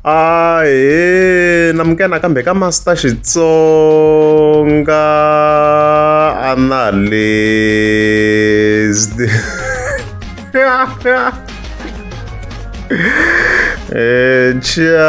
Ahee namukela nakambe ka Master Xitsonga Analyst. Channel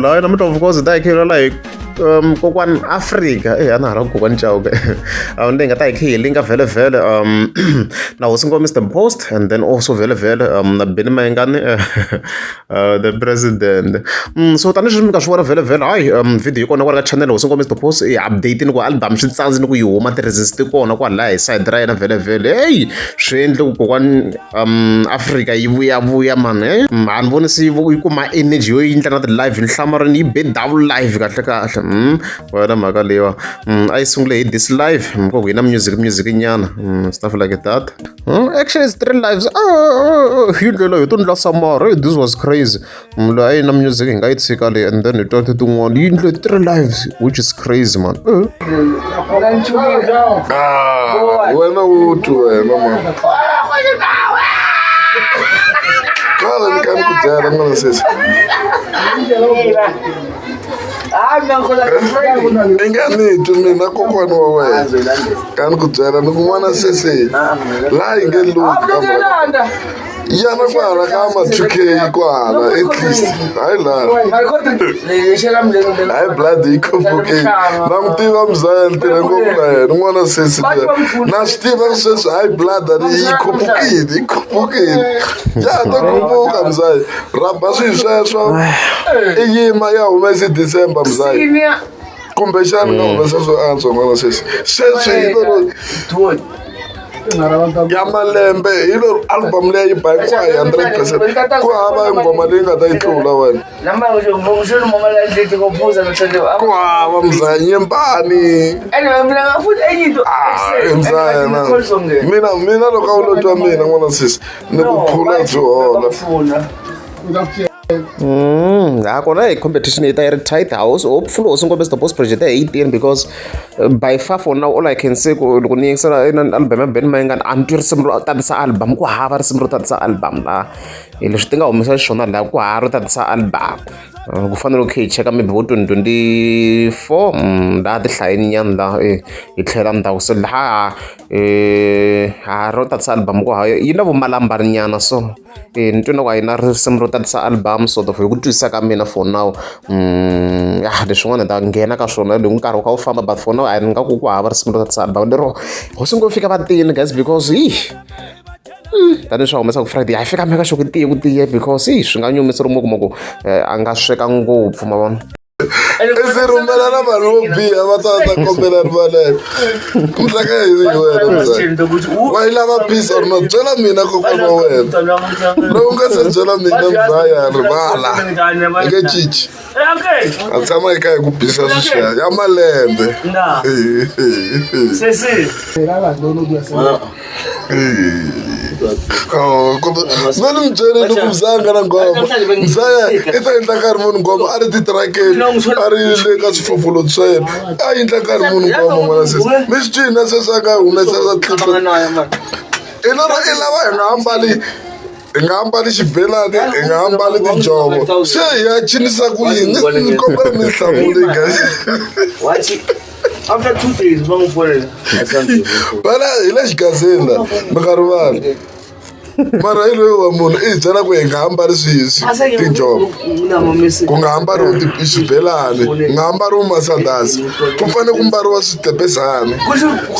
hayi namuntlha of course hi ta hi kha hi kokwani Africa eya na ha ri kokwani Chauke leyi nga ta hi kha hi linka vhele vhele na hosi ngoma Mr Post and then also vhele vhele na Benny Mayengani the president so tanihileswi mi nga swi vona vhele vhele hayi video yi kona kwala ka channel hosi ngoma Mr Post i update ni ku album swi tsandzi ni ku yi huma ti-reasons ti kona kwalaya hi side ra yena vhele vhele heyi swi endle ku kokwani Africa yi vuyavuya mani a ni voni se yi kuma energy yo yi endla na ti-live ni hlamarini yi be double live kahle kahle wena mhaka leyiwa a yi sungule hi this live ku yi na music music nyana stuff like that actually it's three lives hi ndlela hi to ndla samara this was crazy loyi a yi na music hi nga yi tshika leyi and then hi twa tin'wana yi ndle three lives which is crazy man. Ah, wena u twi wena man kala ni ka ni ku byela n'wana sesi i nga ni twi mina kokwana wa wena ka ni ku byela ni ku n'wana sesi laha yi nge lunghi ka mhaka yana kwala ka ma 2K kwala at least hayi laha hayi blood yi khupukile na n'wi tiva muzaya ni tirhe ngopfu na yena n'wana sesi na swi tiva sweswi hayi blood yi khupukile yi khupukile ya ha ta khuphuka muzaya rhaba swilo sweswo i yima ya humese December muzaya kumbexana nga humesa swo antswa n'wana sesi sweswi hi lero ya malembe hi lero album leyi yi ba hinkwayo 100 percent ku hava nghoma leyi nga ta yi tlula wena ku hava mzaya nyimbani mzaya na mina loko a wu lo twa mina n'wana sesi ni ku phula byi hola. Ha kona hi competition yi ta yi ri tight house hopefully hosi ngombe the post project ya 18 because by far for now all I can say ku loko ni yingisela album ya Ben Mayengani a ni twi risimu ro tatisa album ku hava risimu ro tatisa album laha hi leswi ti nga humesa xiswona laha ku hava ro tatisa album ku fanele ku khe hi cheka maybe vo 2024 laha ti hlayeni nyana laha hi tlhela ndzhaku se laha ha ro tatisa album ku hava yi na vomalambani nyana so ni twe na ku a yi na risimu ro tatisa album sort of hi ku twisisa ka mina for now ya leswin'wana hi ta nghena ka swona loko nkarhi wu kha wu famba but for now a ni nga ku ku hava risimu ro tatisa album lero hosi ngo fika va tiyini guys because hi tanihi swa humesa ku Friday hayi fika mhaka xo ku tiye ku tiye because hi swi nga nyumisa ri mo kuma ku a nga sweka ngopfu ma vona. I se rhumela na vanhu vo biha va ta va ta kombela rivalelo ku tlanga yini hi wena mzala wa yi lava peace or not byela mina kokwana wa wena loko u nga se byela mina mzaya rivala i nge cinci a tshama hi kha hi ku bisa sweswiya ya malembe. Na ni mi byele ni ku mzaya nga na ngoma mzaya i ta endla nkarhi muni ngoma a ri titirakeni a ri le ka swifofolo swa yena a endla nkarhi muni ngoma n'wana sesi mi swi twini na sweswi a nga humesa swa i lero i lava hi nga ambali hi nga ambali xibelani hi nga ambali tinjhovo se hi ya cinisa ku yini ni kombela mi hlamuli guys. After 2 days va n'wi fonela. Phela hi le xigazini la mi nga rivali mara hi loyi wa munhu i hi byela ku hi nga ambali swi tinjhovo ku nga ambariwi xibelani ku nga ambariwi masadasi ku fanele ku mbariwa switepezani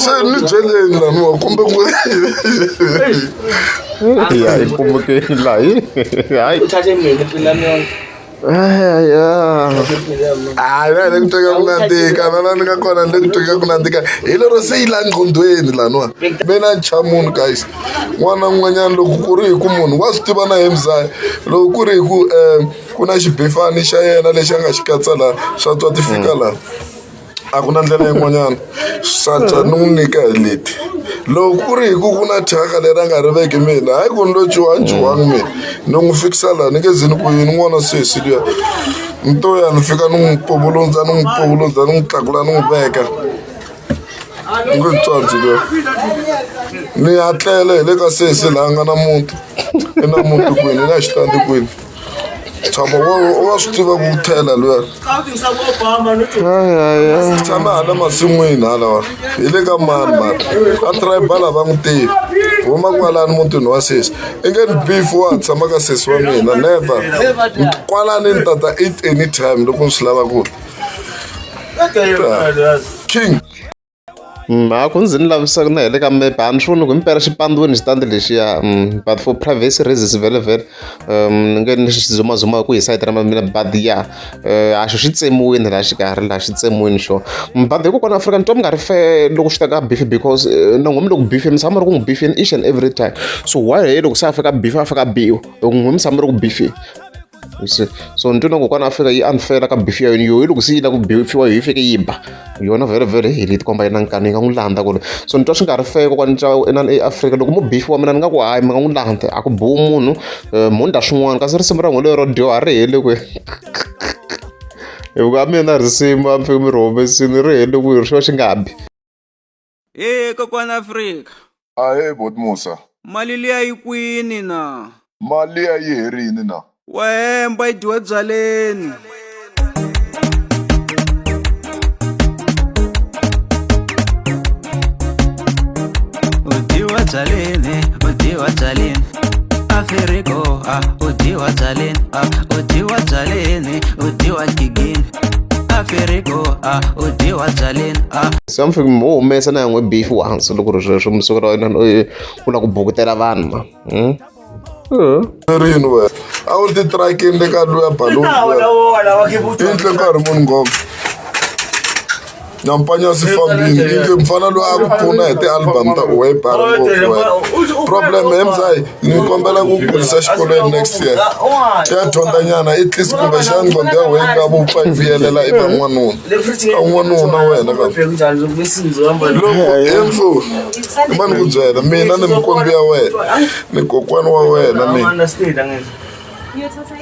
se ni byeleni laniwa kumbe ku ya i pumukeni laha hayi. Uthathe mina impilo yami yonke. Hayi na le ku tweka ku nandzika na la ni nga kona ni le ku tweka ku nandzika hi lero se yi la nqhondweni laniwa mina ni cha munhu guys n'wana na un'wanyana loko ku ri hi ku munhu wa swi tiva na hi mzaya loko ku ri hi ku ku na xibifani xa yena lexi a nga xi katsa laha swa twa ti fika laha a ku na ndlela yin'wanyana swa twa ni n'wi nyika hi leti loko ku ri hi ku ku na thyaka leri a nga ri veki mina hayi ku ni lo cuha ni cuhangi mina ni n'wi fikisa laha ni nge zi ni ku yini n'wana sesi luya ni to ya ni fika ni n'wi povulundza ni n'wi povulundza ni n'wi tlakula ni n'wi veka ni nge tswatsi luya ni hatlele hi le ka sesi laha nga na muti i na muti kwini i na xitandi kwini. Tshama wa swi tiva ku thela luya. Tshama hala masin'wini hala hi le ka mani mara a tribal a va n'wi tivi huma kwalani mutini wa sesi i nge ni beef wa tshama ka sesi wa mina never kwalani ni tata eat anytime loko ni swi lava ku king. A ku ndzi ni lavisaka na hi le ka mepe a ni swi voni ku himpela xi pandziwini xitandi lexiya but for privacy reasons vhele vhele ni nge ni xi zumazuma ku hi sayiti ra mina but ya a xo xi tsemiwini laha xikarhi laha xi tsemiwini xona but hikokwalaho Afrika ni twa mi nga ri fair loko swi ta ka beef because na n'wina mi le ku beef-eni mi tshama mi ri ku n'wi beef-eni each and every time so why he loko se a fika beef a fika a biwa loko n'wina mi tshama mi ri ku beef-eni. Se so ni twe na kokwana a fika yi unfair ka beef ya yona yo hi loko se yi lava ku beefiwa yi fike yi ba yona vhele vhele hi leyi tikomba yi na nkani yi nga n'wi landza ku so ni twa swi nga ri fair kokwani inani eAfrika loko mo beefiwa mina ni nga ku hayi mi nga n'wi landza a ku biwi munhu mo ndla swin'wana kasi risimu ra n'wina lero dyoha ri hele kwihi hikuva mina risimu a mi fike mi ri humesile ri hele kwihi xo xi nga bi. He kokwana Afrika. Ahee boti Musa. Mali liya yi kwini na? Mali liya yi herini na? Wa hemba yi dyiwe byaleni. U dyiwa byaleni, u dyiwa byaleni. Afriko, ah, u dyiwa byaleni, ah, u dyiwa byaleni, u dyiwa gigini. Afriko, ah, u dyiwa byaleni, ah. Se a mi fiki mi humesa na yan'we beef once loko ri sweswo mi sukela u lava ku bukutela vanhu ma hmm? Rini wena a wu ri titrakini le ka luya baloni intle nkarhi muni ngoma nyampanyasi fambini intle mfana loyi a ku pfuna hi ti-album ta wehe bara ngopfu wena problem he mzayi ni kombela ku kurisa xikolweni next year ya dyondza nyana at least kumbexana nqondo ya wena yi nga vupfa yi vuyelela i va n'wanuna a n'wanuna wena ka loko emfu ma ni ku byela mina ni mikwembu ya wena ni kokwana wa wena mina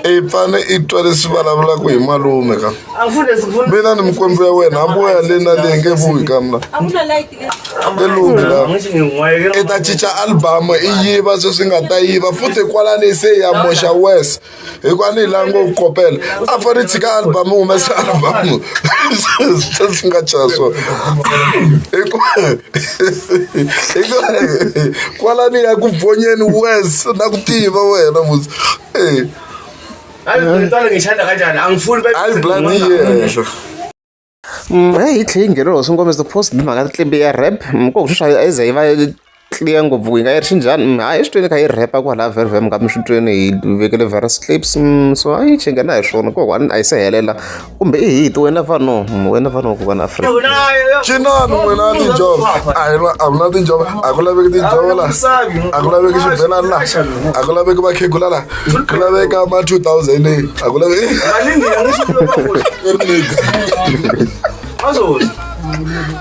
i fane i twa leswi vulavulaka hi malume ka mina ni mikwembu ya wena hambi wo ya le na le nge vuyi ka mina nge lunghi la i ta cinca album i yiva sweswi nga ta yiva futhi kwalani se ya moxa wes hikuva ni hi la ngo ku kopela a fane tshika album humesa album sweswi nga cha swona hikuva kwalani ya ku vonyeni wes na ku tiva wena musi e hayi blood yi henhla. Heyi yi tlhe yi ngheneriwa hi swingombe the post hi mhaka nqimbi ya rap ko sweswi a yi ze yi va clear ngopfu ku yi nga yi ri xinjhani hayi i swi twini kha yi rap-a kwalaya vhele mi nga mi swi tweni hi vekele various clips so a yi chingela hi swona kokwani a yi se helela kumbe i hit wena vano wena vano kokwana Afrika. Cinani n'wina tinjhovo a hi a ku na tinjhovo a ku laveki tinjhovo la a ku laveki xibelani la a ku laveki vakhegula la ku laveka ma 2000 leyi a ku laveki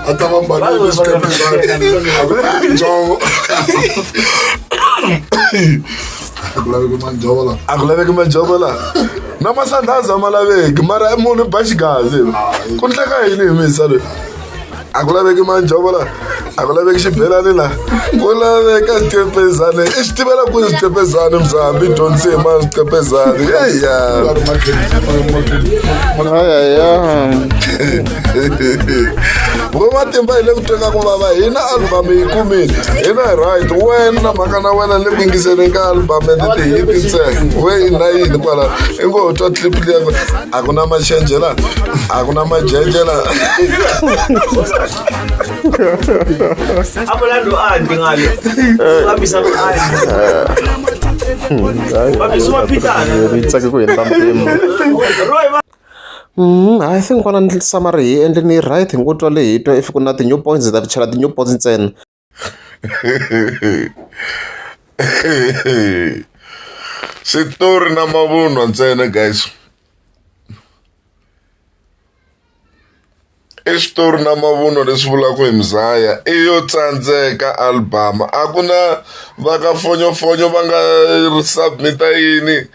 a ta va mbale tinjhovo a ku laveki manjhovo la a ku laveki manjhovo la na masandhazi a ma laveki mara munhu ba xigazi ku ndleka yini hi misa loyi a ku laveki manjhovo la a ku laveki xibelani la ku laveka xitepezani i xi tivela kwihi xitepezani mzambi dyondzise hi ma xitepezani eya vo matimba hi le ku tweni ka ku vava hina album yi kumile hina hi right wena mhaka na wena le ku yingiseleni ka album ende tihiti ntsena we na yini kwala i ngo twa clip liya a ku na maxenje la a ku na majenje la Abolando anti ngale. Uhambisa ku-anti. Babisa umaphithana. Yi tsake ku hundza mpimo. Roy I think kwala summary hi endleni right hi ngo twa leyi hi twa if ku na ti-new points hi ta chela ti-new points ntsena. Switori na mavunwa ntsena guys. I switori na mavunwa leswi vulaka hi muzaya i yo tsandzeka album a ku na va ka fonyofonyo va nga submit-a yini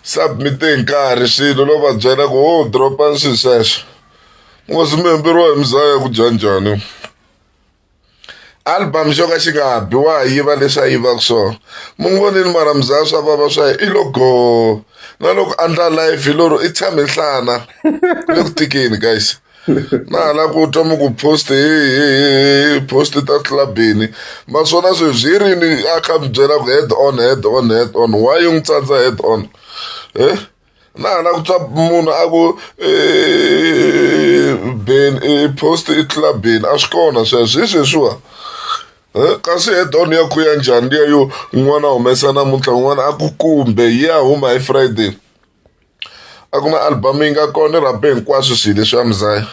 submit hi nkarhi swilo lo va byela ku ho drop-ani swilo sweswo mi ngo swi mi hemberiwa hi muzaya ku dya njhani. Album xo ka xi nga ha bi wa ha yiva leswi a yivaka swona. Mi n'wi vonile mara muzaya swa vava swa yena i lo goo. Na loko a ndla live hi lero i tshame nhlana. Ku le ku tikeni guys. Na hala ku twa mi ku post he he he post ta tlula Benny. Naswona sweswi hi rini a kha mi byela ku head on head on head on why yi n'wi tsandza head on? He? Na hala ku twa munhu a ku Benny post i tlula Benny a swi kona sweswo hi sweswiwa. Kasi head on ya ku ya njhani liya yo un'wana a humesa namuntlha un'wana a ku kumbe yi ya huma hi Friday. A ku na album yi nga kona i rhabe hinkwaswo swilo leswi ya muzaya.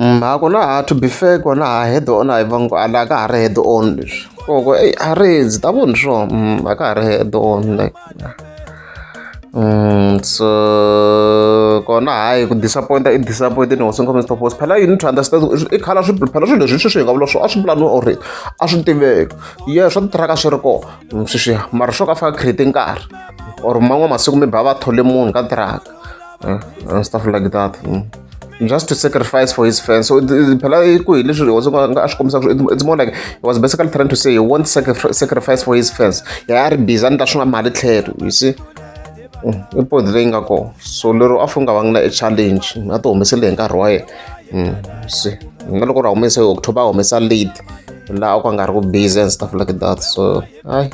A ku na ha to be fair kona ha head on a hi va a ka ha ri head on leswi koko eyi a ri ndzi ta voni swona a ka ha ri head on like so kona hayi ku disappoint-a i disappoint-ini hosi ngopfu Mr Post phela you need to understand i khala swi phela swilo leswi sweswi hi nga vula swo a swi pulaniwe already a swi tiveka ye swa titiraka swi ri kona sweswiya mara swo ka fika create nkarhi or man'we masiku mi ba va thole munhu ka tiraka and stuff like that just to sacrifice for his fans so phela i ku hi leswi hosi nga a swi kombisaka it's more like he was basically trying to say he won't sacrifice for his fans ya a ri busy a ni ta swi nga mali tlhelo you see i point leyi nga kona so lero a funga va nga na e challenge a ti humesele hi nkarhi wa yena se na loko ri humesa hi October a humesa late laha a ku nga ri ku busy and stuff like that so hayi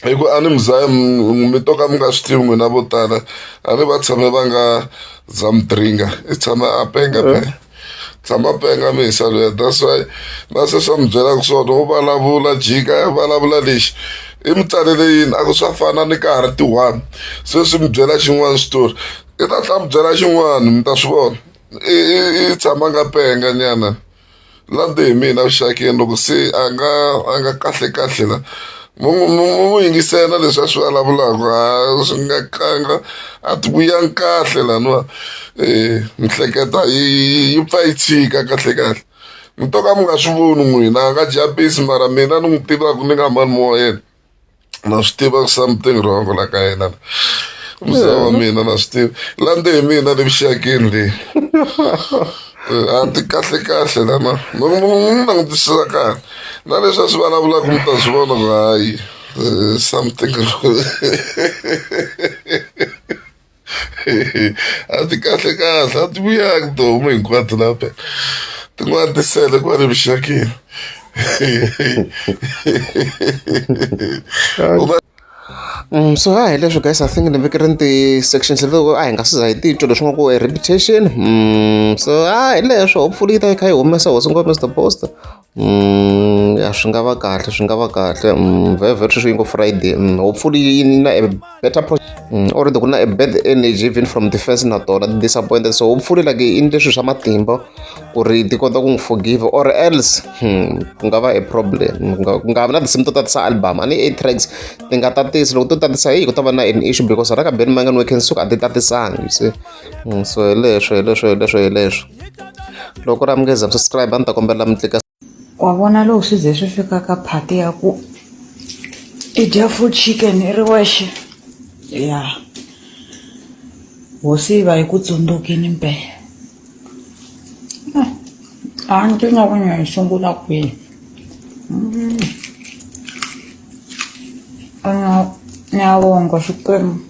Hi ku a ni muzaya mi to ka mi nga swi tivi n'wina vo tala a ni va tshame va nga za mi dringa i tshama a penga phela tshama penga mi hisa luya that's why na se swa mi byelaka swona u vulavula jika ya vulavula lexi i mi tsalele yini a ku swa fana ni ka ha ri ti-one se swi mi byela xin'wana xitori i ta tlhela mi byela xin'wana mi ta swi vona i tshama nga penga nyana. Lande hi mina vuxakeni loko se a nga a nga kahle kahle la mu mu mu yingisela leswi a swi vulavulaka a swi nga kanga a ti vuyangi kahle laniwa mihleketa yi yi pfa yi tshika kahle kahle mi to ka mi nga swi voni n'wina a nga jabisi mara mina ni n'wi tivaka ni nga mani wa yena. Na swi tiva ku something wrong la ka yena muzaya wa mina na swi tiva landze hi mina le vuxakeni leyi a ti kahle kahle lana loko mu langutisisa kahle na leswi a swi vulavulaka mi ta swi vona ku hayi something wrong a ti kahle kahle a ti vuyangi tihomu hinkwato la phela tin'wana ti sele kwale vuxakeni. So ha hi leswo guys I think ni veke ri ni ti-sections leti a hi nga se za hi titwa leswi nga ku reputation so ha hi leswo hopefully yi ta yi kha yi humesa hosi ngopfu Mr Post ya swi nga va kahle swi nga va kahle vhevhe sweswi yi ngo Friday hopefully yi na a better already ku na a bad energy even from the fans na tona ti disappointed so hopefully like i endle swilo swa matimba ku ri ti kota ku n'wi forgive or else ku nga va a problem ku nga ku nga vi na tinsimu to tatisa album a ni eight tracks ti nga tatisi loko to tatisa hi ku ta va na an issue because raka Benny Mayengani we can suka a ti tatisanga you see so hi leswo hi leswo hi leswo hi leswo loko ri amukeza subscribe a ni ta kombela mi tlika. Wa vona loko swi ze swi fika ka part ya ku i dya full chicken i ri wexe ya hosi yi va yi ku tsundzukile mpela a ni tivi na ku ni yi sungula kwihi a ni ya vonga Xikwembu.